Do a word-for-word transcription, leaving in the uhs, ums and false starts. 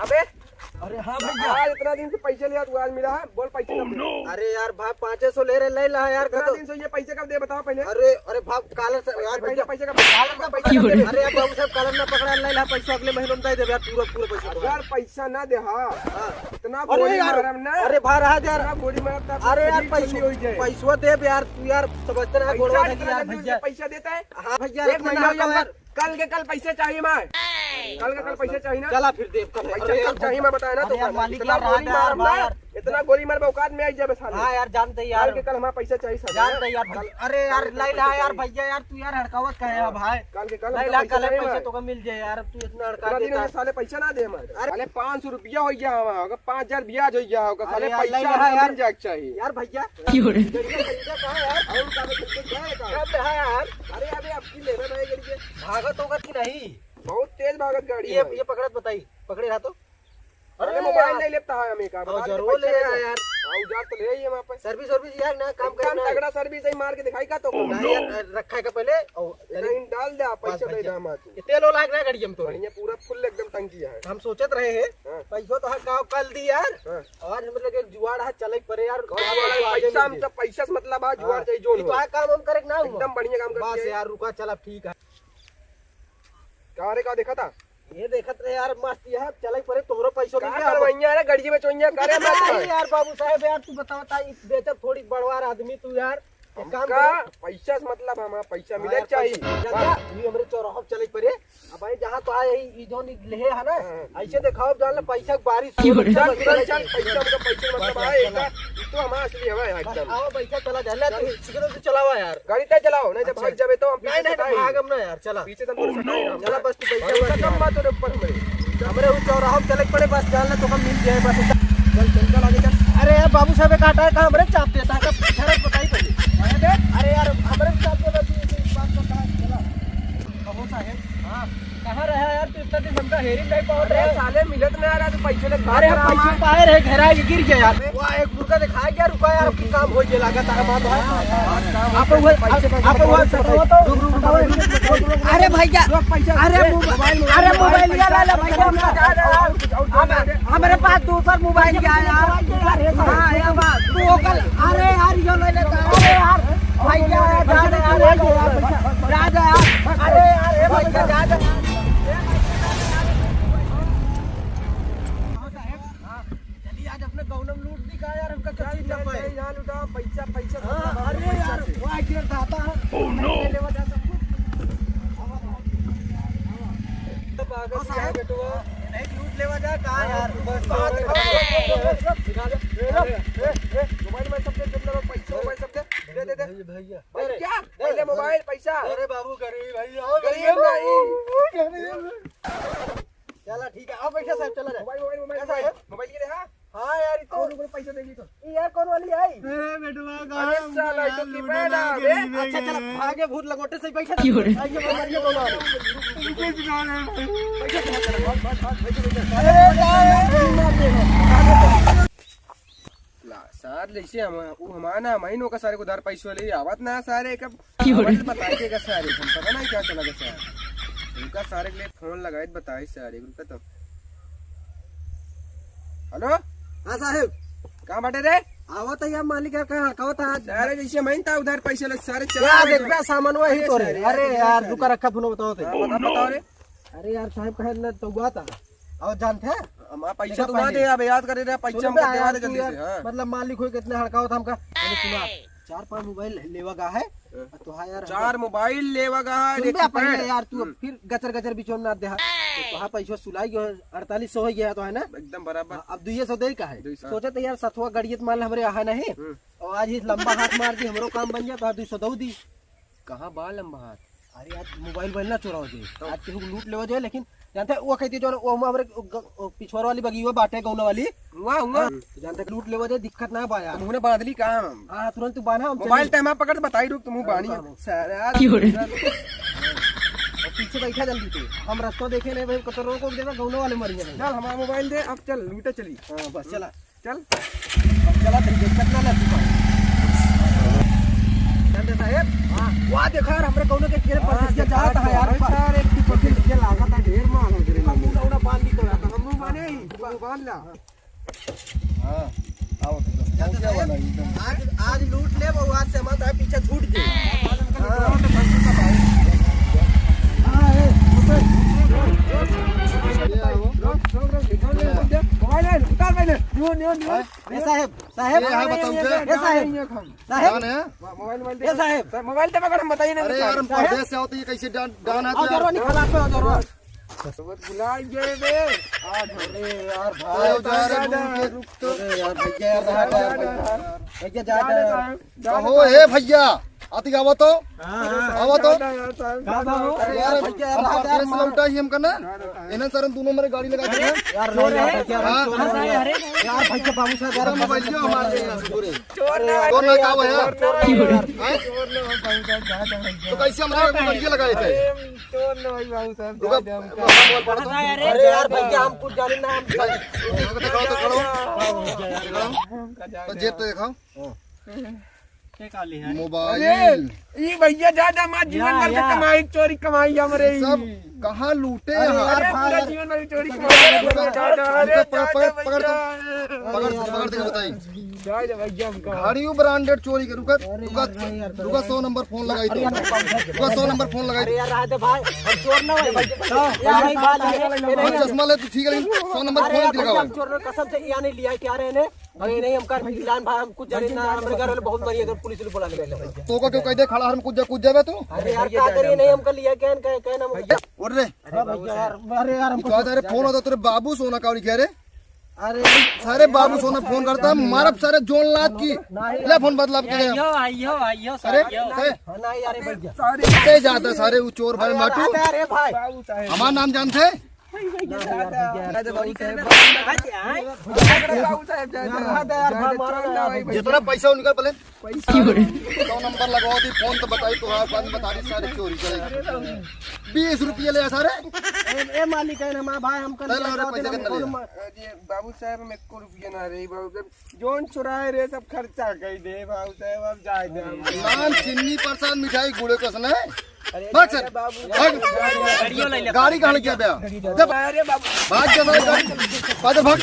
बे, अरे हाँ भैया। आज इतना दिन से पैसे लिया तू, आज मिला है? बोल पैसे कब दे? अरे यार भाई, पाँचे सौ ले रहे, ले ला यार, इतना कतो दिन से ये पैसे कब दे, बताओ पहले। अरे, अरे भाई, कालर से यार, अरे भैया, पैसे कब दे? कालर ना पकड़ा, अरे यार बाबू साहब, कालर ना पकड़ा, ले ला पैसा, अगले महीने में दे देबे यार, पूरा, पूरा पैसा। यार पैसा ना दे, हाँ। हाँ। इतना अरे गोली यार, मारब ना। अरे भाई, रहा दे यार। इतना गोली मारब, तब अरे यार, पुलिस पैसा, जल्दी हो जाए। पैसा दे यार, तू यार समझते ना, पैसा गोड़वा इतना धकिया जल्दी भैया। पैसा देता है? हाँ भैया, एक इतना महीना हो गया यार। कल के कल पैसे चाहिए मैं। कल के कल पैसे चाहिए ना। चला फिर देब कल। पैसा अरे कल यार, चाहिए मैं बताया ना अरे तो यार, कल। मालिक इतना यार, गोली रात मार यार, ना, यार। इतना गोली मार औकात में आई जाबे साले। हाँ यार, जानते यार कल के भैया। कल हमारा पैसा चाहिए साले। जानते यार कल, भैया। अरे यार, कल लाई ला पैसा यार चाहिए। भैया यार, तू यार हड़कावत काहे है हाँ। भाई? कल के कल लाई हमको ला, पैसा कल चाहिए पैसा हमारे। तो का मिल जाए यार, तू इतना हड़का इतना दिन देता। साले पैसा ना दे हमारे। अरे पाँच सौ रुपया हो गया हमारा, ओकर पाँच हजार ब्याज हो गया, ओकर अरे साले यार, लाई पैसा ला हमको यार। मिल जाए के चाहिए। यार भैया। क्यों रे? भैया कहाँ है यार? और का बोलते हैं, क्या है काम? कब है यार? अरे अबे अब की लेना ना है गाड़ी के। भागत होगा कि नहीं? बहुत तेज भागत गाड़ी ये, है। ये पकड़त बताई, पकड़े रहा तो। अरे अरे मोबाइल यार। नहीं लेता है हमें का, और बता दे जरूर पैसा ले नहीं रहा है। यार। हाँ, उधार तो ले ही है वहाँ पे। सर्विस वर्विस यार ना काम एकदम करना है। तगड़ा सर्विस है, मार के दिखाई का तो। ना यार, रखा है का पहले? और इतना ही डाल दे आप, बस पैसा दे भैया। दाम आ तू। ये तेल ओला है ना गाड़ी में तो? बढ़िया, पूरा फुल एकदम टंकी है। हम सोचत रहे हैं, हाँ। पैसो तो है, गाँव कल दी यार। हाँ। आज हम लोग एक जुआड़ है, चले परे यार। कौन जुआड़ है? पैसा, हम सब पैसा से मतलब आज, हाँ। जुआड़ चाहिए, जोन ये तो हो। है काम हम करे ना हुआ। एकदम बढ़िया काम करते बस हैं। यार, रुका, चला, ठीक है। का रे, का देखा था? ये देखत रहे यार, मस्त यार, चले परे तोहरो पैसो मिल का गया। करवैया रे, गड़िया में चोइया करे मत अरे कर। यार बाबू साहब, यार तू बताओ ता, ई बेचत थोड़ी बड़वार आदमी तू यार। एक काम हमका करो। पैसा से मतलब, हमारा पैसा हाँ मिले यार, चाहिए। पैसा, जा, जा, ये हमरे चौराहा पे चले परे। अब भाई जहाँ तो आए, ई, ई जोन ई लेहे है ना, हाँ। ऐसे देखाओ, जान ले पैसा के बारिश हो, क्यों रे? चल, चल, चल, पैसा हमका पैसा मतलब बस, आए, चला। एक तो हमारा असली हवा है बस एकदम। आओ, बैठा, चला जा। ले, चल। तू सिगरेट तो चलावा यार। गाड़ी तय चलाओ, नहीं तो अच्छा। भाग जाबे तो हम नहीं, पीछे नहीं, से नहीं, भागब ना यार, चला। पीछे से हम तोरे सटाई हम। चला, बस तू बैठा, भरोसा बस। कम बात तोरे ऊपर हमरे। हमरे उ चौराहा पे चले के पड़े, बस जान ले, तो हम मिल जाए, बस। चल, चल, चल, आगे चल। अरे यार, बाबू साहब, एक आटा है, कहाँ हमरे चाप देता है, कब झड़क बताई पहले। अरे यार, हमरे चाप देता, तू, तू बात कर, कहाँ, चला। कहो साहेब। हाँ। कहाँ रहा यार तू इतना दिन? हमका हेरी नहीं पावत अरे रहा। साले मिलत ना यार, आज पैसे ले अरे हम पैसे पाए रहे, घेरा के गिर गया यार। वाह, एक मुर्गा दिखाया क्या? रुका यार, आपकी काम हो गया, लगा तारा बात है। आप वो, आप वो सटाओ तो। रुक, रुक, रुक, रुक, रुक, रुक, रुक। अरे भैया, रुक, पैसा अरे दे, मोबाइल, मोबाइल, अरे मोबाइल, मोबाइल पैसा, ला, ला भैया, और, और, और, और, और, अब हमारे पास दूसर मोबाइल आया यार। हाँ, ये बात। तू ओकर, अरे यार, यो ले लेता। अरे यार, भैया, जा दे यार, जा दे यार, पैसा, जा दे यार। अरे यार, ए भैया, जा दे। चलिए, आज अपने गौनम लूट दी का यार, हमका चल, कच्ची चल, चप्पल। चल, यहाँ लुटा, पैसा, पैसा, हाँ, पैसा, अरे पैसा यार, से। वाह, गिर दाता है। Oh, no। ले लेवा जा सब कुछ। तो पागल हाँ, साहब। बेटवा। नहीं, लूट लेवा जा, कहाँ यार? हाँ, बस, हाँ, बस, हाँ, बस, बस, बस। निकाल। ए, ए, ए, ए, मोबाइल, मोबाइल सब दे, सब दे, पैसा, मोबाइल सब दे। दे, दे, दे। भैया, भैया। भाई, अरे, क्या? दे, पहले दे। मोबाइल, पैसा। अरे बाबू, गरीब है, ओ गरीब गरीब है। नहीं। गरीब है। चला, ठीक है, आओ बैठा साहब, चला जाए। मोबाइल, मोबाइल, मोबाइल, कैसा है? मोबाइल ये रहा? हाँ यार, ये तो और ऊपर पैसा देगी तो। ये यार, कौन वाली आई? ए, बेटवा, अरे कहाँ साला, यार, तो की लूडो पैदा ना बे। खेली अच्छा, चला, देंगे। भागे भूत लंगोटे से बैठा। क्यों रे? आइए, भाई, मारिए दोनों आदमी। तुमको सिखा रहे हैं भाई। बैठा, बैठा, बैठा, बैठा, बैठा, बैठा। अरे, यार, मार दे। ला, सार जैसे हम, उ हमारा ना, हम ही नौका सारे को उधार पैसे वाले, आवत ना सारे कब, क्यों रे? आवत बताए के का सारे, हम पता नहीं क्या चला गया सारे। उनका सारे के लिए फोन लगाए, बताए सारे, उनका तो। हेलो? हाँ साहेब। कहाँ बाटे रे? आवत है यार, मालिक यार, कहाँ हड़कावत है आज? सारे जैसे हम ही था उधार पैसे ले, सारे चला यार, गए। देख बे, सामान वही अरे तो रे। सारे, अरे यार, यार, रुका, सारे। रखा फोन, बताओ थे। हाँ, बताओ, बताओ रे। अरे यार, साहेब कहे ना तो हुआ था। और जानते हैं? हमारा पैसा देखा तो ना पहले। दे, अब याद करे रे, पैसा सुन हमको बे, देवा यार, दे तू जल्दी यार, से, हाँ। मतलब मालिक होई कितने हड़कावत हमका। अरे सुना, चार पांच मोबाइल लेवा गा है। हाँ। और तो हाँ यार, चार हमका मोबाइल लेवा गा है, सुन एक बे, पहले expert। यार तू हम्म। फिर गचर गचर बिचोन ना दे। तो हाँ, पैसा सुलाई गयो है, अड़तालीस सौ हो गया तो है ना? एकदम बराबर। हाँ, अब दुइये सौ दे का है? दुई सौ। सोचे तो यार, सतवा गड़ियत माल हमरे यहाँ नहीं। हम्म। और आज ही लंबा हाथ मार दी, हमरो काम बन गया, तो हाँ, दुई सौ दऊ दी। कहाँ बा लंबा हाथ? अरे यार, मोबाइल वोबाइल ना चोरावा जाए। तो? आज केहू को लूट लेवा जाए, लेकिन जानते हैं, वो कहती जो ना, वो हम हमरे ग-, ग-, पिछवाड़ वाली बगिया बाटे, गौना वाली। हुआ, हुआ। हाँ, तो जानते हैं, लूट लेवा जाए, दिक्कत ना बा यार। तुम उन्हें बांध ली काम। हाँ, तुरंत तू बांधा, हम मोबाइल चली। टाइम आप पकड़, बताई रुक, तुम हाँ, बानी। हाँ। सारे यार। क्यों रे? और पीछे बैठा जल्दी तू। हम रास्ता देखे नहीं भाई, कतरो रोक देगा, गौना वाले मर गए। चल, हमारा मोबाइल दे, अब चल, लूटे चली। हाँ, बस चला। चल। अब चला, तेरी इज्जत ना लगी पाए। जानते साहेब? हाँ। वाह, देखा यार, हमरे कौनो के केरे हाँ, परदेसिया देखा जात है यार। तो है सारे, एक ठो परदेसिया लागत है, ढेर माल है, गिरे हम माल। मुंह उड़ा बांध दी तो यार, हम मुंह बांधे ही। बांध ला। हाँ, आओ तो, पहुंचे वाला एकदम। आज, आज लूट ले, वो आज से हमारा पीछे छूट गए। हाँ। हाँ, ए, रुको। मोबाइल है, उतार पहले। नियो, नियो, नियो। हाँ? ए साहेब, साहेब। ए, हाँ, बताओ, ए, क्या? ए साहेब। साहेब। कौन है? मोबाइल, मोबाइल ए साहेब। सर, मोबाइल तो पकड़, हम बताइए ना अरे कुछ। यार, हम साहेब। परदेस से आओ तो ये कैसे डान, डान है आओ यार? जरूर निकाल, आओ जरूर। भुला गए बे। अरे यार भाई, अरे जा रे, जा, जा, रुक तो। अरे यार भैया, यार, रहा जा, जा, जा, जा। भैया, जा, जा, जा। साहब, जा, कहो, जा, ए भैया, आती आवा तो। हाँ, हाँ। आवा तो। जा, जा, साहब, का जा, बाबू? जा, अरे यार, भैया, हम रहा जा, परदेस से मार। लौटा ही हमका ना। जा, जा, साहब। इन्हें सर हम दोनों हमारे गाड़ी लगा के हैं। यार, चोर है, यार, हाँ। चोर है, यार। यार, भैया, बाबू साहब, यार, पूरा मोबाइल जो हमारे यहाँ से पूरे। चोर ना, कौन ना, का हुआ यार? चोर ना, हैं? चोर ना, बाबू साहब, जा, जा, भैया। तो कैसे हमारे गाड़ी लगा देते हैं? अरे, चोर ना भाई, बाबू साहब, रुको, जा, जा, हमका। मोबाइल पकड़ तो। अरे यार, भैया, हम कुछ जाने ना, हम भाई, दिखाओ तो, करो। दिखाओ। तो जेब तो दिखाओ। हाँ। के काली है? मोबाइल। अरे, ई भैया जा, जा, मार जीवन या, भर के या। कमाई, चोरी कमाई हमरे ई। सब कहाँ लूटे अरे हैं? यार, अरे, पूरा भाई। जीवन भर चोरी कमाई। अरे, पकड़, जा, जा, पकड़, अरे, पकड़, जा, पकड़, जा, पकड़, भैया। पकड़, पकड़, पकड़, बताई। जा, जा, भैया, हमका। घड़ी branded चोरी के, रुका, अरे रुका, यार, नहीं यार, रुका, सौ नंबर फोन लगाई अरे तो। यार, रुका, सौ नंबर फोन लगाई अरे तो। यार, रहा दे भाई, हम चोर ना भाई। हाँ, यार, भाई, बात है, ये और नहीं। चश्मा ले, तू ठीक है, लेकिन सौ नंबर अरे फोन यार, की भाई, लगावा। हम चोर ना, कसम से यहाँ नहीं लिया, क्या रहे ने? अरे नहीं, हमका इलान भाई, हम कुछ जाने ना, हमरे घर वाले बहुत मारिए, अगर पुलिस वाले बुला ले पहले भैया। तो का क्यों कह दे, खड़ा हर में कुछ जा, कुछ जावे तू? अरे यार, का करिए, नहीं, हमका लिया क्या, क्या, क्या नाम है? उठ रे। अरे भैया यार, अरे यार, हमको कहा था, अरे फोन आता तेरे बाबू सोना का लिखा रे। अरे सारे बाबू सोना फोन करता है, मारब सारे जोन लात की। नहीं। ले फोन बदला के गया। आइयो, आइयो, आइयो, अरे, साइयो। ए, हाँ, नहीं यार, भैया। ते जाता सारे वो चोर भाई अरे यार, माटू। अरे भाई। हमार नाम जानते हैं? जितना पैसा हो निकाल पहले। सौ नंबर लगाओ थी फोन तो बताई तो आप बाद में बता दी सारी चोरी करेगी। बीस रुपये ले सारे। ए, ए मालिक है ना, हमारा भाई हमका चल, लिया अरे, जाते पैसे ना कितना फोन लिया? मा- अरे बाबू साहब, हम एको रुपया ना रही बाबू साहब, जोन चुराए रे सब खर्चा कर दे बाबू साहब, अब जाए दे हम। नान चिन्नी प्रसाद मिठाई गुड़े कस ने। अरे भाग जा सर, रे बाबू। भाग। गाड़ियों ले ले। गाड़ी कहाँ लेके आ गया? जब अरे बाबू। भाग जा सर, गाड़ी। भाग, भाग।